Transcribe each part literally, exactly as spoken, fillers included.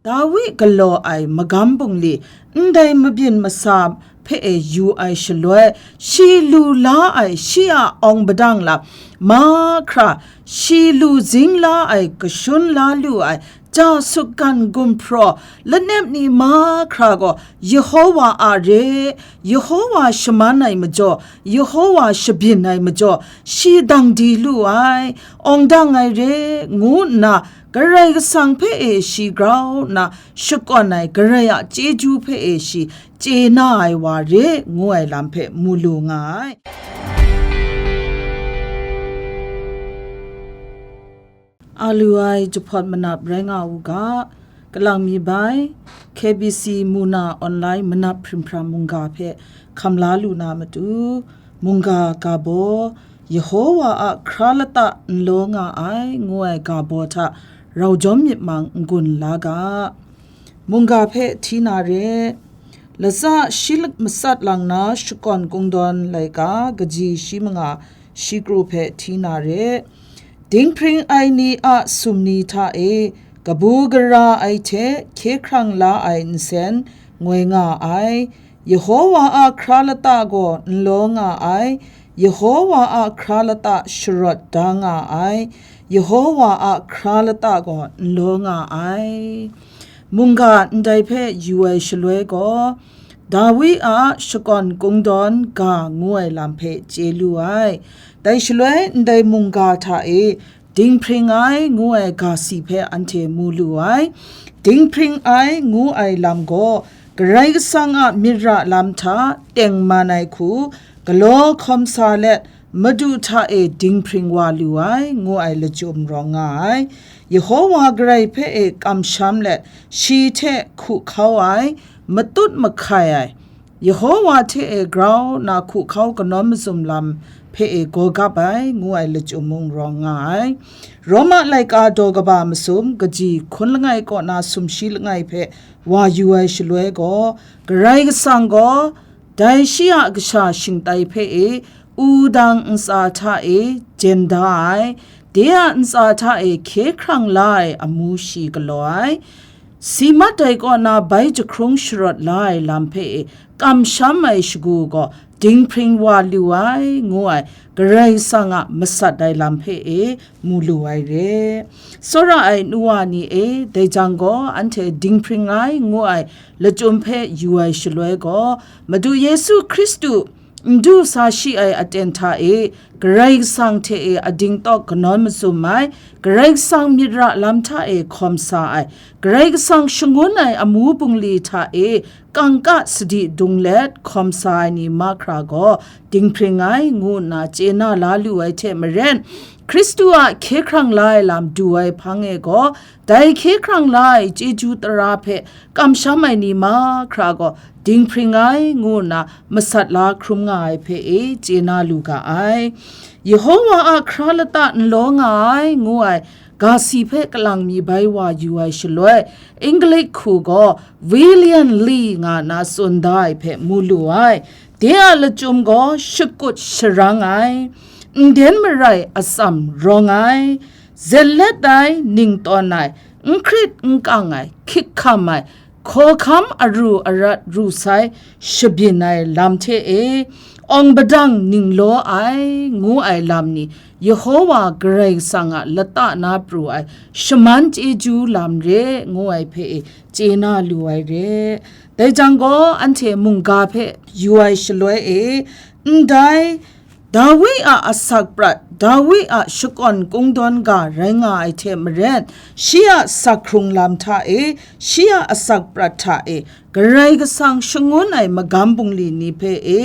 Dawi galaw ai magam bungli, ndai mabyin masa hpe e yu ai shaloi, shi lu la ai shi a awng badang lam mahkra, shi lu zing la ai kashun la lu ai ja sutgan gumhpraw lanep ni mahkra gaw Yehowa a re, Yehowa shaman ai majaw, Yehowa shabyin ai majaw, shi dang di lu ai, awng dang ai re, ngu nna Karai Kasang hpe e shi grau nna shakawn ai Karai a chyeju hpe e shi chye na ai wa re, ngu ai lam hpe mu lu nga ai. A lu ai jahpawt manap rai nga u ga, kalang mi bai, K B C Muna Online Manap Hprim Hpram mungga hpe hkam la lu na matu, mungga ga baw, Yehowa a hkra lata n law nga ai, ngu ai ga baw hta rau jawm myit mang n-gun la ga. Mungga hpe hti na re, latsa shi lak matsat lang na shakawn kungdawn laika kaji shi manga shi kru hpe hti na re. Dinghpring ai ni a sumni hta e kabu gara ai hte hkye hkrang la ai nsen ngoi nga ai. Yehowa a hkra lata gaw n law nga ai, Yehowa a hkra lata sharawt da nga ai, Yehowa a hkra lata gaw n law nga ai. Mungga ndai hpe yu ai shaloi gaw, Dawi a shakawn kungdawn ga ngu ai lam hpe chye lu ai. Dai shaloi ndai mungga hta e dinghpring ai ngu ai ga si hpe anhte mu lu ai. Dinghpring ai ngu ai lam gaw, Karai Kasang a myit ra lam hta tengman ai hku, galaw hkawm sa let, Madu hta e dinghpring wa lu ai, ngu ai lachyum rawng nga ai. Yehowa Karai hpe e kamsham let, shi hte hku hkau ai, matut mahkai ai, Yehowa hte e grau na hku hkau kanawn mazum lam hpe e gaw gap ai, ngu ai lachyum mung rawng nga ai. Roma laika daw kaba masum, kaji hkun langai kaw na sumshi langai hpe wa yu ai shaloi gaw, Karai Kasang gaw, dai shi a kasha shingtai hpe e, wudang ntsa hta e jen da ai, de a ntsa hta e hkye hkrang la ai amu shi galaw ai, si mat ai kaw na bai jahkrung sharawt la ai lam hpe e kamsham ai shagu gaw dinghpring wa lu ai, ngu ai Karai Kasang a masat ai lam hpe e mu lu ai re. Tsawra ai nu wa ni e, dai jang gaw anhte dinghpring ai, ngu ai lachyum hpe yu ai shaloi gaw, Madu Yesu Hkristu n du sa shi ai aten hta e, Karai Kasang hte e ading tawk kanawn mazum ai, Karai Kasang myit ra lam hta e hkawm sa ai, Karai Kasang shangun ai amu bungli hta e kangka sadi dung let hkawm sa ai ni mahkra gaw dinghpring ai, ngu nna chye na la lu ai hte maren, Hkristu a hkye hkrang la ai lam du ai hpang e gaw, dai hkye hkrang la ai chyeju tara hpe kamsham ai ni mahkra gaw dinghpring ai, ngu nna masat la hkrum nga ai hpe e chye na lu ga ai. Yehowa a hkra lata n law nga ai, ngu ai ga si hpe kalang mi bai wa yu ai shaloi, English hku gaw William Lee nga na tsun da ai hpe mu lu ai. De a lachyum gaw shakut sharang ai, nden marai atsam rawng ai, zen let ai, ning tawn ai, n hkrit n kang ai, hkik hkam ai, hkawhkam aru arat ru sai, shabyin ai lam hte e, awng badang ning law ai, ngu ai lam ni, Yehowa Karai Kasang a lata na pru ai shaman chyeju lam re, ngu ai hpe e chye na lu ai re. Dai jang gaw, anhte mungga hpe yu ai shaloi e, ndai Dawi a asak prat, Dawi a shakawn kungdawn ga rai nga ai hte maren, shi a sak hkrung lam hta e, shi a asak prat hta e, Karai Kasang shangun ai magam bungli ni hpe e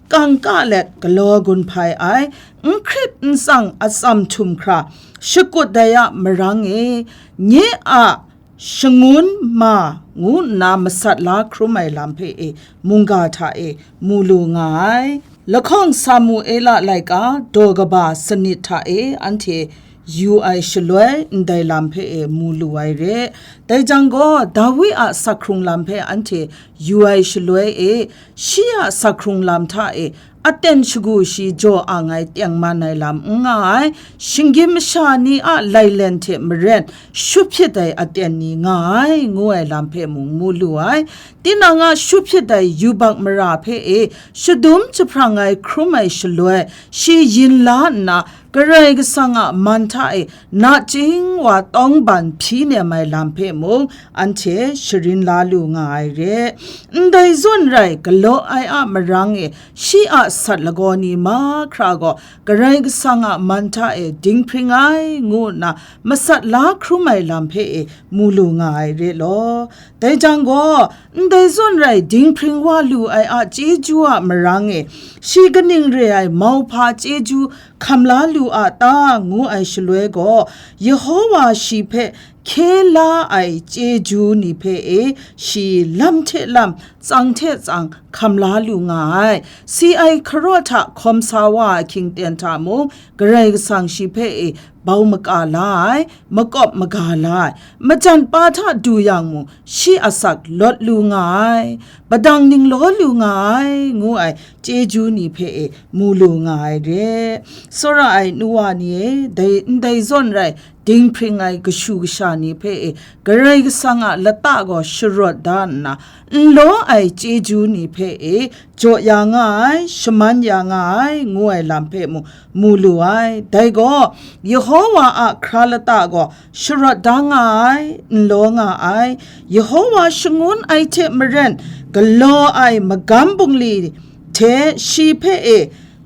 kangka let galaw gun hpai ai, n hkrit n tsang atsam htum hkra shakut dai a marang e, nye a shangun ma ngu nna masat la hkrum ai lam hpe e mungga hta e mu lu nga ai. Lahkawng Samuela laika daw kaba sanit hta e anhte yu ai shaloi, ndai lam hpe e mu lu ai re. Dai jang gaw, Dawi a asak hkrung lam hpe anhte yu ai shaloi e, shi a asak hkrung lam hta e, aten shagu shi jaw ang ai tengman ai lam n nga ai, shinggyim masha ni a lailen hte maren shut hpyit ai aten ni nga ai, ngu ai lam hpe mung mu lu ai. Tinang a shut hpyit ai yubak mara hpe e shadum jahprang ai hkrum ai shaloi, shi yin la nna, Karai Kasang a man hta e nachying wa tawngban hpyi nem ai lam hpe mung, anhte sharin la lu nga ai re. Ndai zawn rai galaw ai a marang e, shi a sat lagaw ni mahkra gaw Karai Kasang a man hta e dinghpring ai, ngu nna masat la hkrum ai lam hpe e mu lu nga ai re law. Dai jang gaw, ndai zawn rai dinghpring wa lu ai a chyeju a marang e, shi kaning re ai mauhpa chyeju hkam la lu a ta, ngu ai shaloi gaw, Yehowa shi hpe hkye la ai chyeju ni hpe e shi lam hte lam, tsang hte tsang hkam la lu nga ai. Si ai hkaraw hta hkawm sa wa a hkying ten hta mung, Karai Kasang shi hpe e bau maka la ai, makawp maga la ai, majan pa hta du yang mung, shi asak lawt lu nga ai, padang ninglaw lu nga ai, ngu ai chyeju ni hpe e mu lu nga ai re. Tsawra ai nu wa ni e, dai ndai zawn rai dinghpring ai kashu kasha ni hpe e, Karai Kasang a lata gaw sharawt da nna, n law ai chyeju ni hpe e, jaw ya nga ai, shaman ya nga ai, ngu ai lam hpe mu, mu lu ai. Dai gaw, Yehowa a hkra lata gaw sharawt da nga ai, n law nga ai. Yehowa shangun ai hte maren, galaw ai magam bungli hte shi hpe e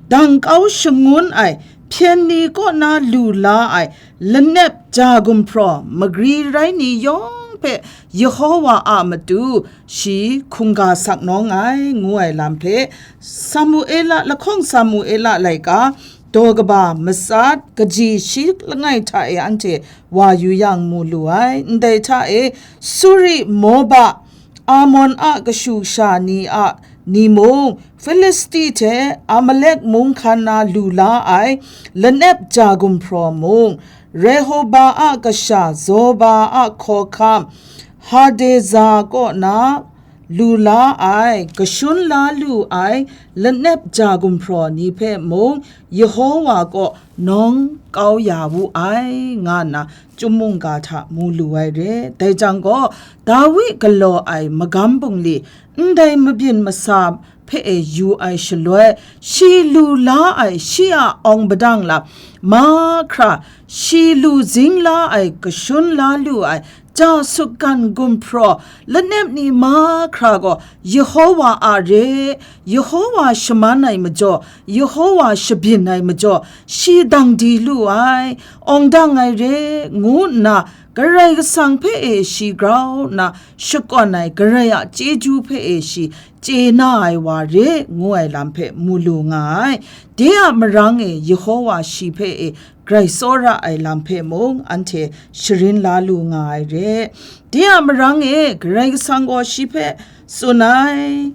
dang kau shangun ai, hpyen ni kaw na lu la ai, lanep ja gumhpraw magri rai ni yawng hpe Yehowa a matu shi hkungga sak nawng ai, ngu ai lam hpe, Samuela, lahkawng Samuela laika, daw kaba matsat, kaji shi langai hta e anhte wa yu yang mu lu ai. Ndai hta e, Suri, Moba, Amon a kashu kasha ni a ni mung, Filisti hte Amalek mung hkan na lu la ai lanep ja gumhpraw mung, Rehoba a kasha Zoba a hkawhkam Hadeza kaw na lu la ai, kashun la lu ai lanep ja gumhpraw ni hpe mung, Yehowa kaw nawng kau ya wu ai, nga nna chyum mungga hta mu lu ai re. Dai jang gaw, Dawi galaw ai magam bungli, ndai mabyin masa hpe e yu ai shaloi, shi lu la ai shi a awng padang lam mahkra, shi lu zing la ai, kashun la lu ai, ja sutgan gumhpraw, lanep ni mahkra gaw Yehowa a re, Yehowa shaman ai majaw, Yehowa shabyin ai majaw, shi dang di lu ai, awng dang ai re, ngu nna, Karai Kasang hpe e shi grau nna shakawn ai, Karai a chyeju hpe e shi chye na ai wa re, ngu ai lam hpe mu lu nga ai. De a marang e Yehowa shi hpe e grai tsawra ai lam hpe mung anhte sharin la lu nga ai re. De a marang e Karai Kasang gaw shi hpe tsun ai.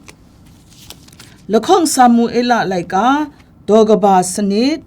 Lahkawng Samuela laika, daw kaba sanit,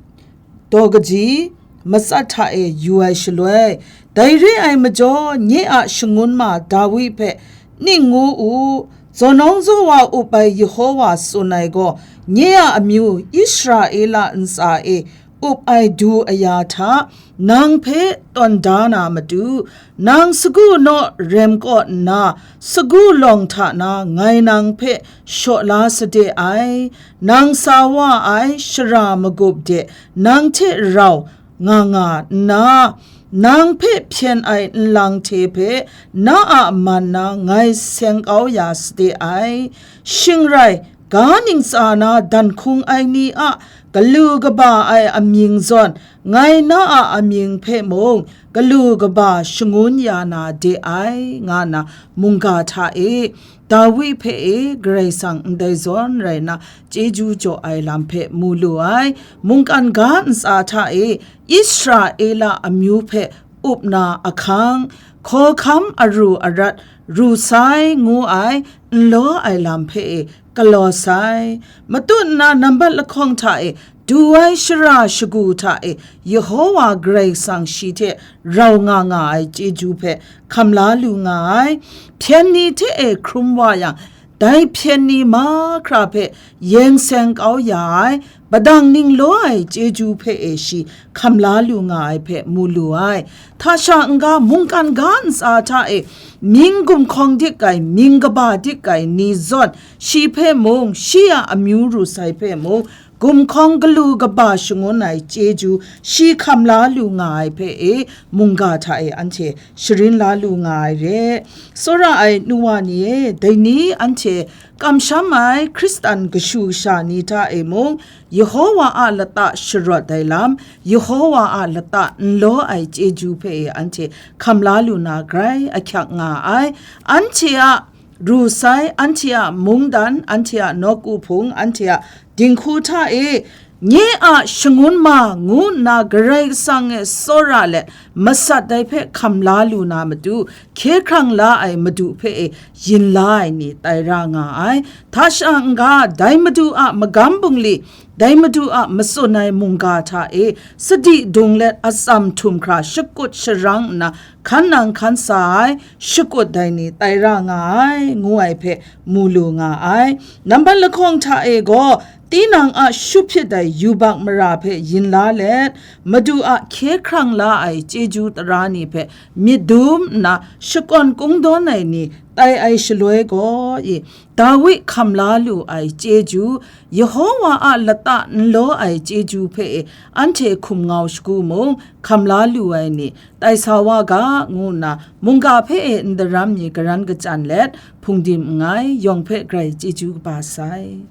daw kaji, matsat hta e yu ai shaloi, dai re ai majaw, nye a shangun ma Dawi hpe ning ngu u, zawnawng zawa up ai Yehowa tsun ai gaw, nye a amyu Israela ntsa e up ai du aya hta, nang hpe tawn da na matu, nang sagu naw rem kaw nna, sagu lawng hta na ngai nang hpe shaw la sade ai, nang sa wa ai shara magup de nang hte rau nga nga nna, nang hpe hpyen ai nlang hte hpe na a man na ngai seng kau ya sade ai. Shing rai, ga ntsa na dan hkung ai ni a galu kaba ai amying zawn, ngai na a amying hpe mung galu kaba shangun ya na de ai, nga na mungga hta e, Dawi hpe e Karai Kasang ndai zawn rai na, chyeju jaw ai lam hpe mu lu ai. Mungkan ga ntsa hta e Israela amyu hpe up na ahkang, hkawhkam aru arat ru sai ngu ai, n law ai lam hpe e galaw sai. Matut nna nambat lahkawng hta e du ai shara shagu hta e Yehowa Karai Kasang shi hte rau nga nga ai chyeju hpe hkam la lu nga ai. Hpyen ni hte e hkrum wa yang, dai hpyen ni mahkra hpe yeng seng kau ya ai, padang ninglaw ai chyeju hpe e shi hkam la lu nga ai hpe mu lu ai. Hta sha n-ga mungkan ga ntsa hta e mying gumhkawng dik ai, mying kaba dik ai ni zawn, shi hpe mung, shi a amyu ru sai hpe mung, gumhkawng galu kaba shangun ai chyeju shi hkam la lu nga ai hpe e mungga hta e anhte sharin la lu nga ai re. Tsawra ai nu wa ni e, dai ni anhte kamsham ai Hkristan kashu kasha ni hta e mung, Yehowa a lata sharawt ai lam, Yehowa a lata n law ai chyeju hpe e anhte hkam la lu na grai ahkyak nga ai. Anhte a ru sai, anhte a mungdan, anhte a nawku hpung, anhte a dinghku hta e, nye a shangun ma ngu nna Karai Kasang e tsawra let masat dai hpe hkam la lu na matu, hkye hkrang la ai Madu hpe e yin la ai ni tai ra nga ai. Hta sha n-ga, dai Madu a magam bungli, dai Madu a matsun ai mungga hta e sadi dung let atsam htum hkra shakut sharang nna, hkan nang hkan sa ai, shakut dai ni tai ra nga ai, ngu ai hpe mu lu nga ai. Nambat lahkawng hta e gaw, tinang a shu hpyit ai yubak mara hpe yin la let, Madu a hkye hkrang la ai chyeju tara ni hpe myit dum nna shakawn kungdawn ai ni tai ai shaloi gaw, i, Dawi hkam la lu ai chyeju, Yehowa a lata n law ai chyeju hpe e anhte hkum ngau shagu mung hkam la lu ai ni tai sa wa ga, ngu nna mungga hpe e n daram ni garan kachyan let, hpungdim nngai, yawng hpe grai chyeju kaba sai.